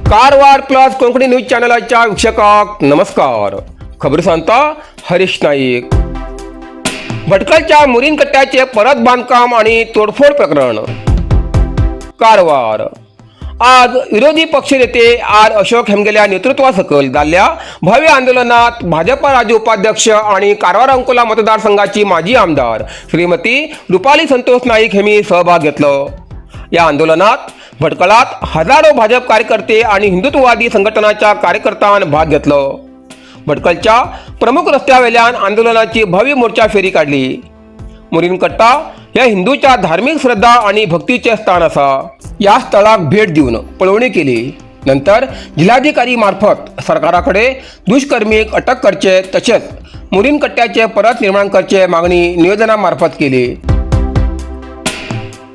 Karwar plus Konkani news चॅनलाच्या वीक्षकांक नमस्कार. खबर सांगता हरीश नाईक. भटकळच्या मुरीनकट्ट्याचे परत बांधकाम आणि तोडफोड प्रकरण. कारवार आज विरोधी पक्षनेते आर अशोक हेमगेल्या नेतृत्वासकल जाल्ल्या भव्य आंदोलनात भाजपा राज्य उपाध्यक्ष आणि कारवार अंकोला मतदारसंघाची माजी आमदार श्रीमती रुपाली संतोष नाईक यांनी सहभाग घेतलो. या आंदोलनात भटकळात हजारो भाजप कार्यकर्ते आणि हिंदुत्ववादी संघटनाच्या कार्यकर्त्यां भाग घेतलो. भटकळच्या प्रमुख रस्त्यावेल्यान आंदोलनाची भव्य मोर्चा फेरी काढली. मुरीनकट्टा ह्या हिंदूच्या धार्मिक श्रद्धा आणि भक्तीचे स्थान आसा. या स्थळाक भेट दिवन पळोवणी केली. नंतर जिल्हाधिकारी मार्फत सरकाराकडे दुष्कर्मीक अटक करचे तशेंच मुरीनकट्ट्याचे परत निर्माण करचे मागणी निवेदना मार्फत केली.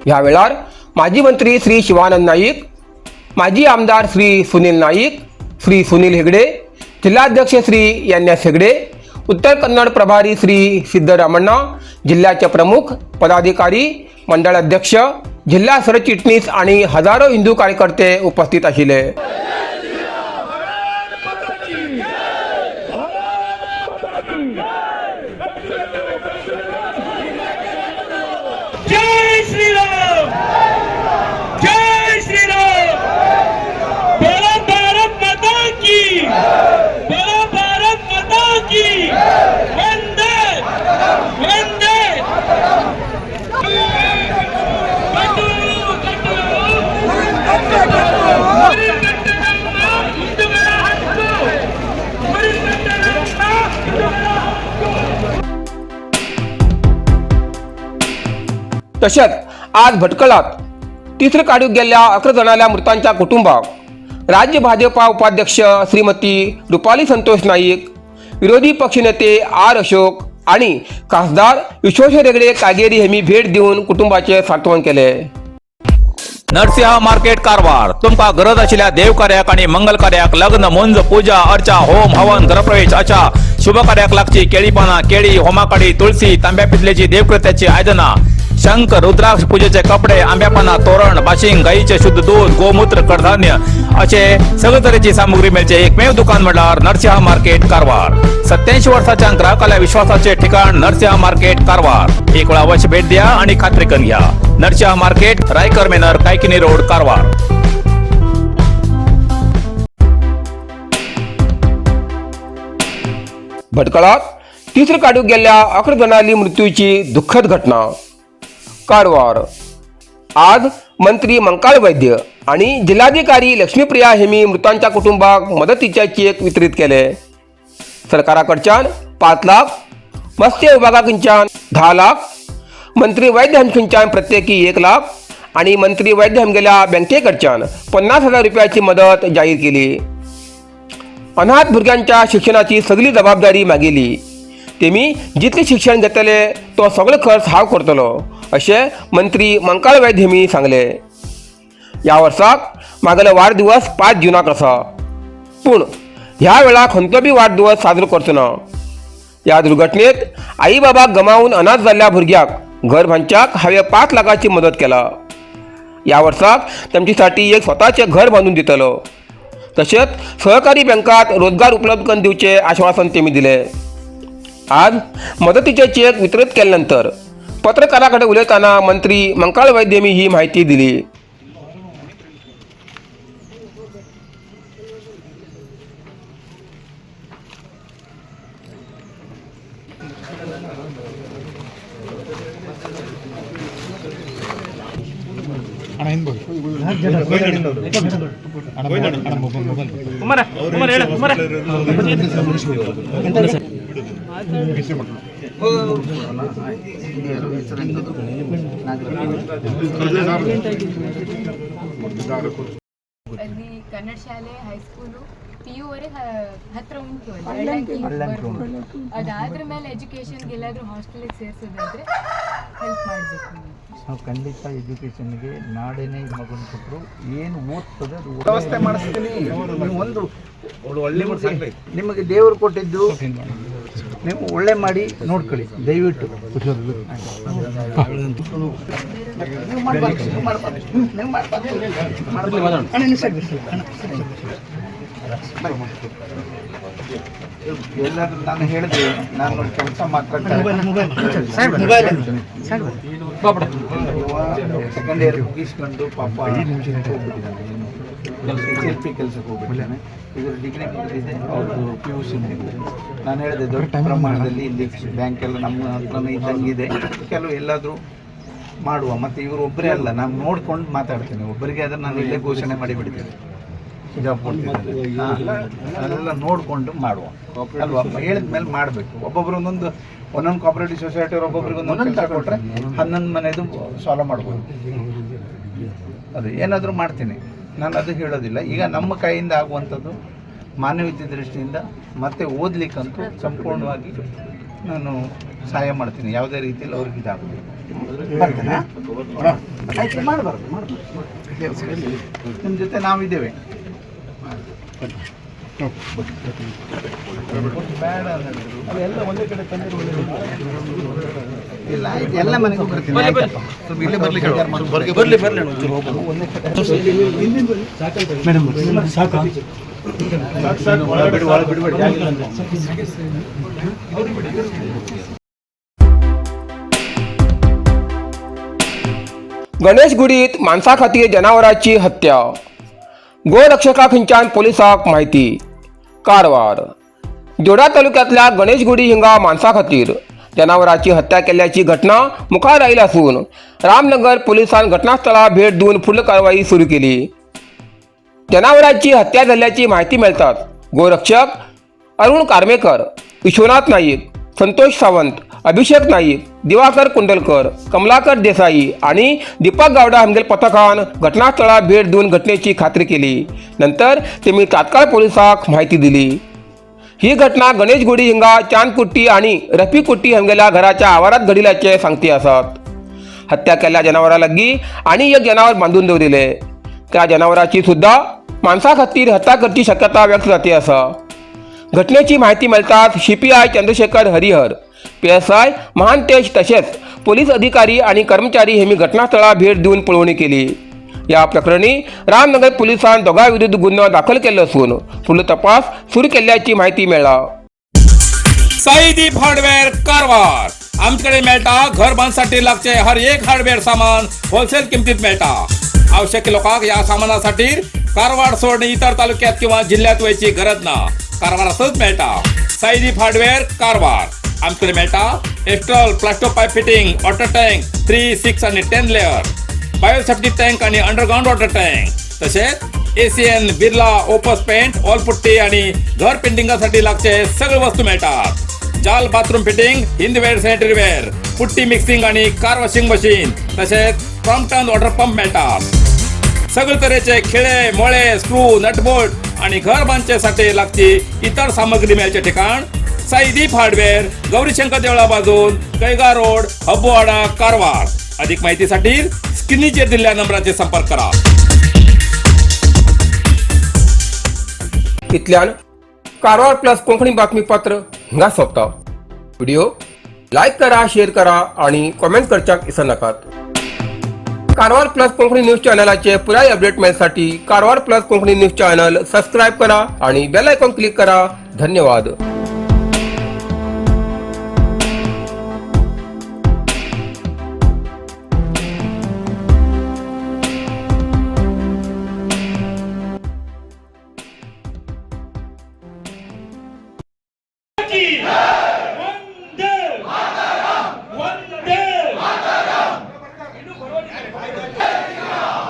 ह्या वेळार माजी मंत्री श्री शिवानंद नाईक, माजी आमदार श्री सुनील नाईक, श्री सुनील हेगडे, जिल्हाध्यक्ष श्री एन एस हेगडे, उत्तर कन्नड प्रभारी श्री सिद्धरामण्णा, जिल्ह्याचे प्रमुख पदाधिकारी, मंडळ अध्यक्ष, जिल्हा सरचिटणीस आणि हजारो हिंदू कार्यकर्ते उपस्थित आशिल्ले. जय श्रीराम, जय श्रीराम. बोलो भारत माता की, बोलो भारत माता की. वंदे वंदे. ಕಟ್ಟು ಕಟ್ಟು ಮುರಿಕಟ್ಟನಮ್ಮ ಹಿಂದೂಗಳ ಹಕ್ಕು, ಮುರಿಕಟ್ಟನಮ್ಮ ಹಿಂದೂಗಳ ಹಕ್ಕು. तशेंच आज भटकळात तिसरं काडूक गेल्ल्या 11 जाणांल्या मृतांच्या कुटुंबाक राज्य भाजपा उपाध्यक्ष श्रीमती रुपाली संतोष नाईक, विरोधी पक्षनेते आर अशोक आणि खासदार विश्वेश्वर हेगडे कागेरी यांनी भेट दिवन कुटुंबाचे सांत्वन केले. नरसिंह मार्केट कारवार. तुमका गरज आशिल्ल्या देवकार्याक आणि मंगल कार्याक, लग्न, मुंज, पूजा अर्चा, होम हवन, गृहप्रवेश अशा शुभ कार्याक लागची केळी पानां, केळी, होमाकाडी, तुळसी, तांब्या पितलेची देवकृत्याची आयदनां, शंख, रुद्राक्ष, पूजेचे कपडे, आंब्या पानां, तोरण, बाशिंग, गाईचे शुद्ध दूध, गोमूत्र, कडधान्य असे सगळे तरेची सामुग्री मेळचे एकमेव दुकान म्हणल्यार नरसिंह मार्केट कारवार. 87 वर्षाच्या ग्राहकाला विश्वासाचे ठिकाण नरसिंह मार्केट कारवार. एक वेळा अवश्य भेट द्या आणि खात्री करून घ्या. Narasimha market, Raikar manor, Kaikini road, Karwar. भटकळात तिसरं काडूक गेल्ल्या 11 जाणांली मृत्यूची दुःखद घटना. कारवार आज मंत्री मंकाळ वैद्य आणि जिल्हाधिकारी लक्ष्मीप्रिया हेमी मृतांच्या कुटुंबाक मदतीचे चेक वितरित केले. सरकाराकडच्यान 5 लाख, मत्स्य विभागाकडच्यान 10 लाख, मंत्री वैद्य हांकडच्यान प्रत्येकी 1 लाख आणि मंत्री वैद्य हमगेल्या बँकेकडच्यान 50,000 रुपयाची मदत जाहीर केली. अनाथ भुरग्यांच्या शिक्षणाची सगळी जबाबदारी मागेली. तेमी जितलें शिक्षण घेतले तो सगळो खर्च हांव करतलो अशें मंत्री मंकाळ वैद्य हेमी सांगले. ह्या वर्साक मागेलो वाडदिवस 5 जुनाक आसा, पूण ह्या वेळार खंयचो बी वाडदिवस साजरो करचो ना. ह्या दुर्घटनेत आई बाबाक गमावून अनाथ जाल्ल्या भुरग्याक घर बांदच्याक हांवें 5 लाखाची मदत केला. ह्या वर्साक तांचे एक स्वताचें घर बांदून दितलो. तशेंच सहकारी बँकात रोजगार उपलब्ध करून दिवचे आश्वासन तेमी दिले. आज मदतीचे चेक वितरित केल्यानंतर पत्रकाराकडे उलयताना मंत्री मंकाळ वैद्य यांनी ही माहिती दिली. ಅಲ್ಲಿ ಕನ್ನಡ ಶಾಲೆ, ಹೈಸ್ಕೂಲು, ಪಿ ಯುವರೆಗೆ ಹತ್ರ ಉಂಟು ಅಲ್ಲಿ, ಬರ್ಬೋದು. ಅದಾದ್ರ ಮೇಲೆ ಎಜುಕೇಶನ್ಗೆ ಎಲ್ಲಾದರೂ ಹಾಸ್ಟೆಲಿಗೆ ಸೇರಿಸೋದಾದ್ರೆ ಹೆಲ್ಪ್ ಮಾಡಬೇಕು. ನಾವು ಖಂಡಿತ ಎಜುಕೇಷನ್ಗೆ ನಾಳೆನೇ ಈ ಮಗನ ಕೊಟ್ಟರು ಏನು ಓದ್ತದೆ ಅದು ವ್ಯವಸ್ಥೆ ಮಾಡಿಸ್ತೀನಿ. ನೀವು ಒಂದು ನಿಮಗೆ ದೇವರು ಕೊಟ್ಟಿದ್ದು. ನೀವು ಒಳ್ಳೆ ಮಾಡಿ ನೋಡ್ಕೊಳ್ಳಿ ದಯವಿಟ್ಟು. ನೀವು ಮಾಡಬಾರ್ದು, ನೀವು ಮಾಡಬಾರ್ದು, ನೀವು ಮಾಡಬಾರ್ದು. ಎಲ್ಲಾದ್ರೂ ನಾನು ಹೇಳಿದೆ, ನಾನು ಕೆಲಸ ಮಾತ್ರ. ಸೆಕೆಂಡ್ ಇಯರ್ ಮುಗಿಸ್ಕೊಂಡು ಪಾಪ ಹೋಗ್ಬಿಟ್ಟಿದ್ದಾನೆ, ಎಚ್ ಎಲ್ ಪಿ ಕೆಲಸಕ್ಕೆ ಹೋಗ್ಬಿಟ್ಟಿದ್ದಾನೆ. ಇವರು ಡಿಗ್ರಿ ಮುಗಿದಿದೆ, ಅವ್ರದ್ದು PUC ಮುಗಿದಿದೆ. ನಾನು ಹೇಳಿದೆ, ದೊಡ್ಡ ಪ್ರಮಾಣದಲ್ಲಿ ಇಲ್ಲಿ ಬ್ಯಾಂಕ್ ಎಲ್ಲ ನಮ್ಮ ಹತ್ರನೇ ಇದ್ದಂಗಿದೆ, ಕೆಲವು ಎಲ್ಲಾದರೂ ಮಾಡುವ. ಮತ್ತು ಇವರು ಒಬ್ಬರೇ ಅಲ್ಲ, ನಾನು ನೋಡ್ಕೊಂಡು ಮಾತಾಡ್ತೇನೆ. ಒಬ್ಬರಿಗೆ ಆದರೆ ನಾನು ಇಲ್ಲೇ ಘೋಷಣೆ ಮಾಡಿಬಿಡ್ತೇನೆ, ಜಾಬ್ ಕೊಡ್ತೀನಿ. ಅದೆಲ್ಲ ನೋಡಿಕೊಂಡು ಮಾಡುವ ಅಲ್ವಾ? ಹೇಳಿದ ಮೇಲೆ ಮಾಡಬೇಕು. ಒಬ್ಬೊಬ್ರು ಒಂದೊಂದು ಒಂದೊಂದು ಕೋಆಪರೇಟಿವ್ ಸೊಸೈಟಿ ಅವ್ರು ಒಬ್ಬೊಬ್ರಿಗೆ ಒಂದೊಂದು ಕೆಲಸ ಕೊಟ್ಟರೆ 11 ಮನೆದು ಸಾಲ್ವ್ ಮಾಡ್ಬೋದು. ಅದು ಏನಾದರೂ ಮಾಡ್ತೀನಿ ನಾನು, ಅದು ಹೇಳೋದಿಲ್ಲ. ಈಗ ನಮ್ಮ ಕೈಯಿಂದ ಆಗುವಂಥದ್ದು ಮಾನವೀಯತೆ ದೃಷ್ಟಿಯಿಂದ ಮತ್ತೆ ಓದಲಿಕ್ಕಂತೂ ಸಂಪೂರ್ಣವಾಗಿ ನಾನು ಸಹಾಯ ಮಾಡ್ತೀನಿ. ಯಾವುದೇ ರೀತಿಯಲ್ಲಿ ಅವ್ರಿಗೆ ಇದಾಗೋದಿಲ್ಲ. ಬರ್ತೇನಾ? ಆಯ್ತು, ಮಾಡಬಾರ್ದು ಮಾಡಬಾರ್ದು. ನಿಮ್ಮ ಜೊತೆ ನಾವಿದ್ದೇವೆ. ಬೇಡ ಎಲ್ಲ ಒಂದೇ ಕಡೆ ತಂದಿರೋ. ಇಲ್ಲ, ಆಯ್ತು, ಎಲ್ಲ ಮನೆಗೂ ಬರ್ತೀನಿ. ಆಯ್ತಪ್ಪ. ಇಲ್ಲೇ ಬರ್ಲಿಕ್ಕೆ ಬರ್ಲಿ ಬರ್ಲಿ. ಒಂದೇ ಕಡೆ. ಮೇಡಮ್ ಸಾಕು. ಒಳಗೆ ಒಳಗೆ ಬಿಡಬೇಡಿ, ಜಾಗ ಇಲ್ಲ ಅಂದ್ರೆ. गणेशगुडीत माणसाखातीर जनावराची हत्या, गोरक्षका खंयच्यान पोलिसांक म्हायती. कारवार जोडा तालुक्यांतल्या गणेशगुडी हिंगा माणसा खातीर जनावराची हत्या केल्ल्याची घटना मुखार आयली आसून रामनगर पोलिसान घटनास्थळार भेट दिवन फुडली कारवाई सुरू केली. जनावरांची हत्या जाल्ल्याची म्हायती मेळटाच गोरक्षक अरुण कार्मेकर, विश्वनाथ नाईक, संतोष सावंत, अभिषेक नाईक, दिवाकर कुंडलकर, कमलाकर देसाई आणि दीपक गावडा हांगेल पथकान घटनास्थळार भेट दिवन घटनेची खात्री केली. नंतर तेमी तात्काळ पोलिसांक म्हायती दिली. ही घटना गणेशगुडी हिंगा चांदकुट्टी आणि रफी कुट्टी हांगेल्या घराच्या आवारात घडिल्याचे सांगती आसात. हत्या केल्ल्या जनावरा लागीं आनी एक जनावर बांदून दवरिले. त्या जनावराची सुद्धा माणसा खातीर हत्या करची शक्यता व्यक्त जाती आसा. घटनेची माहिती मेळटाच CPI Chandrashekhar Harihar, PSI Mahantesh तसेच पोलीस अधिकारी आणि कर्मचारी हेमी घटनास्थळार भेट दिवन पळोवणी केली. या प्रकरणी रामनगर पोलिसान दोगां विरुद्ध गुन्यांव दाखल केल्लो असून फुडलो तपास सुरू केल्ल्याची माहिती मेळ्ळा. साईदीप हार्डवेअर कारवार. आमच्याकडे मेळटा घर बांधसाठी लागचे हर एक हार्डवेअर सामान होलसेल किमतीत मेळटा. आवश्यक लोकांक या सामानासाठी कारवार सोडून इतर तालुक्यात किंवा जिल्ह्यात वयची गरज ना, कारवारातच मेळटा. साईदीप हार्डवेअर कारवार. आमच्याकडे मेळटा Astral Plasto pipe fitting, water tank 3, 6 आणि 10 लेअर, बायोसेफ्टी टँक आणि अंडरग्राऊंड वॉटर टँक, तसेच ACN, Birla Opus paint, wall putty आणि घर पेंटिंगासाठी लागचे सगळे वस्तू मिळतात. जाल bathroom fitting, Hindware sanitary ware, putty mixing आणि कार वॉशिंग मशीन, तसेच क्रॉम्प्टन वॉटर पंप मिळतात. सगळे तरेचे खिळे, मोळे, स्क्रू, नटबोल्ट आणि घर बांधच्यासाठी लागची इतर सामग्री मिळचे ठिकाण साईदीप हार्डवेअर, गौरीशंकर देवळा बाजून, कैगा रोड, हब्बुवाडा, कारवार. अधिक माहितीसाठी स्क्रीनचेर दिलेल्या नंबराचे संपर्क करा. इतल्यान कारवार प्लस कोंकणी बातमीपत्र हांगा सोंपता. व्हिडिओ लायक करा, शेअर करा आणि कॉमेंट करच्याक विसरनाकात. कारवार प्लस कोंकणी न्यूज चॅनलाचे पुराय अपडेट मेळसाठी Karwar plus Konkani news channel subscribe करा आणि बेल आयकॉन क्लिक करा. धन्यवाद. की वंदे वंदे.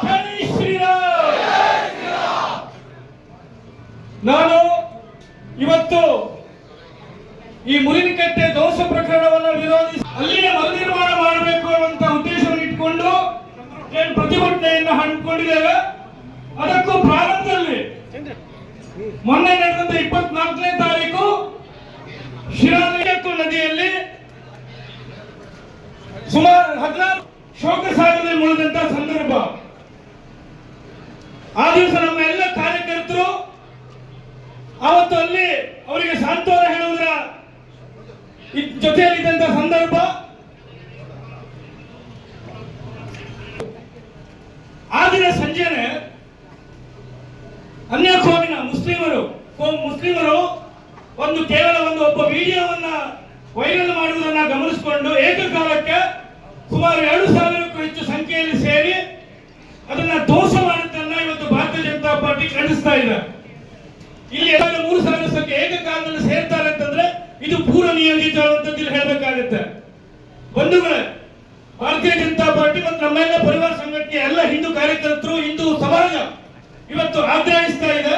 ಜೈ ಶ್ರೀರಾಮ್. ನಾನು ಇವತ್ತು ಈ ಮುರಿನಕಟ್ಟೆ ಧ್ವಂಸ ಪ್ರಕರಣವನ್ನು ವಿರೋಧಿಸಿ ಅಲ್ಲಿಯೇ ಮರುನಿರ್ಮಾಣ ಮಾಡಬೇಕು ಅನ್ನುವಂತ ಉದ್ದೇಶವನ್ನು ಇಟ್ಕೊಂಡು ಏನ್ ಪ್ರತಿಭಟನೆಯನ್ನು ಹಮ್ಮಿಕೊಂಡಿದ್ದೇವೆ, ಅದಕ್ಕೂ ಪ್ರಾರಂಭದಲ್ಲಿ ಮೊನ್ನೆ ನಡೆದಂತ 24ನೇ ತಾರೀಕು ಶಿರಾಲಿಯಕ್ಕೂ ನದಿಯಲ್ಲಿ ಸುಮಾರು 16 ಶೋಕ ಸಾಗರದಲ್ಲಿ ಮುಳುಗಂತ ಸಂದರ್ಭ. ಆ ದಿವಸ ನಮ್ಮ ಎಲ್ಲ ಕಾರ್ಯಕರ್ತರು ಆವತ್ತು ಅಲ್ಲಿ ಅವರಿಗೆ ಸಾಂತ್ವನ ಹೇಳುವುದರ ದಿನ ಸಂಜೆನೆ ಅನ್ಯ ಕೋಮಿನ ಮುಸ್ಲಿಮರು ಮುಸ್ಲಿಮರು ಒಂದು ಕೇವಲ ಒಂದು ಒಬ್ಬ ವಿಡಿಯೋವನ್ನ ವೈರಲ್ ಮಾಡುವುದನ್ನ ಗಮನಿಸಿಕೊಂಡು ಏಕಕಾಲಕ್ಕೆ ಸುಮಾರು 2000ಕ್ಕೂ ಹೆಚ್ಚು ಸಂಖ್ಯೆಯಲ್ಲಿ ಸೇರಿ ಅದನ್ನ ದೋಷ ಮಾಡಿದ್ದನ್ನ ಇವತ್ತು ಭಾರತೀಯ ಜನತಾ ಪಾರ್ಟಿ ಖಂಡಿಸ್ತಾ ಇದೆ. ಇಲ್ಲಿ ಎಲ್ಲರೂ 3000 ಸಂಖ್ಯೆ ಏಕಕಾಲದಲ್ಲಿ ಸೇರ್ತಾರೆ ಅಂತಂದ್ರೆ ಇದು ಪೂರ್ವ ನಿಯೋಜಿತ ಅನ್ನುವಂಥದ್ದು ಇಲ್ಲಿ ಹೇಳಬೇಕಾಗುತ್ತೆ. ಬಂಧುಗಳೇ, ಭಾರತೀಯ ಜನತಾ ಪಾರ್ಟಿ ಮತ್ತು ನಮ್ಮೆಲ್ಲ ಪರಿವಾರ ಸಂಘಟನೆಯ ಎಲ್ಲ ಹಿಂದೂ ಕಾರ್ಯಕರ್ತರು, ಹಿಂದೂ ಸಮಾಜ ಇವತ್ತು ಆಗ್ರಹಿಸ್ತಾ ಇದೆ.